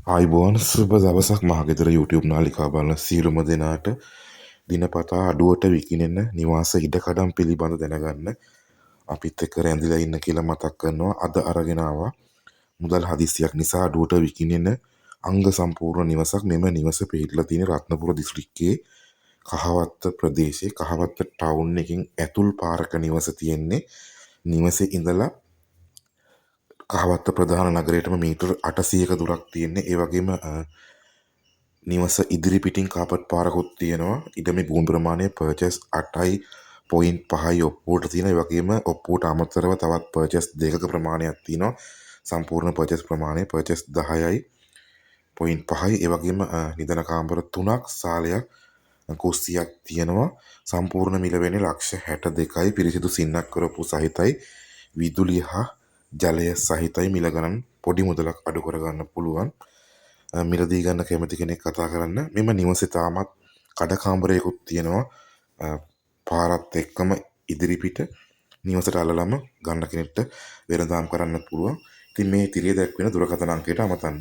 ආයුබෝවන්, සුබ දවසක් මහගෙදර YouTube නාලිකාව බලන සියලුම දෙනාට. දිනපතා අඩුවට විකිණෙන නිවාස ඉඩකඩම් පිළිබඳ දැනගන්න අපිත් එක්ක රැඳිලා ඉන්න කියලා මතක් කරනවා. අද අරගෙන ආවා මුදල් හදිස්සියක් නිසා අඩුවට විකිණෙන අංග සම්පූර්ණ නිවසක්. මෙම නිවස පිහිටලා තියෙන රත්නපුර දිස්ත්‍රික්කයේ කහවත්ත ප්‍රදේශයේ කහවත්ත ටවුන් එකකින් ඇතුල් පාරක නිවස තියෙන්නේ. නිවසේ ඉඳලා කහවත්ත ප්‍රධාන නගරයටම මීටර් 800ක දුරක් තියෙන්නේ. ඒ වගේම නිවස ඉදිරි පිටින් කාපට් පාරකුත් තියෙනවා. ඉඩමේ භූමි ප්‍රමාණය පර්චස් 8.5යි ඔප්පුවට තියෙනවා. ඒ වගේම ඔප්පුවට අමතරව තවත් පර්චස් දෙකක ප්‍රමාණයක් තියෙනවා. සම්පූර්ණ පර්චස් ප්‍රමාණය පර්චස් 10යි.5යි. ඒ වගේම නිදන කාමර තුනක්, සාලයක්, කුස්සියක් තියෙනවා. සම්පූර්ණ මිල වෙන්නේ ලක්ෂ 62යි. පිරිසිදු සින්නක් කරපු සහිතයි. විදුලිය හා ජලය සහිතයි. මිල ගණන් පොඩි මුදලක් අඩු කරගන්න පුළුවන්. මිලදී ගන්න කැමති කෙනෙක් කතා කරන්න. මෙම නිවසේ තාමත් කඩ කාමරයකුත් තියෙනවා. පාරත් එක්කම ඉදිරිපිට නිවසට අල්ලලම ගන්න කෙනෙක්ට වෙළඳාම් කරන්න පුළුවන්. ඉතින් මේ තිරයේ දැක්වෙන දුරකථන අංකයට අමතන්න.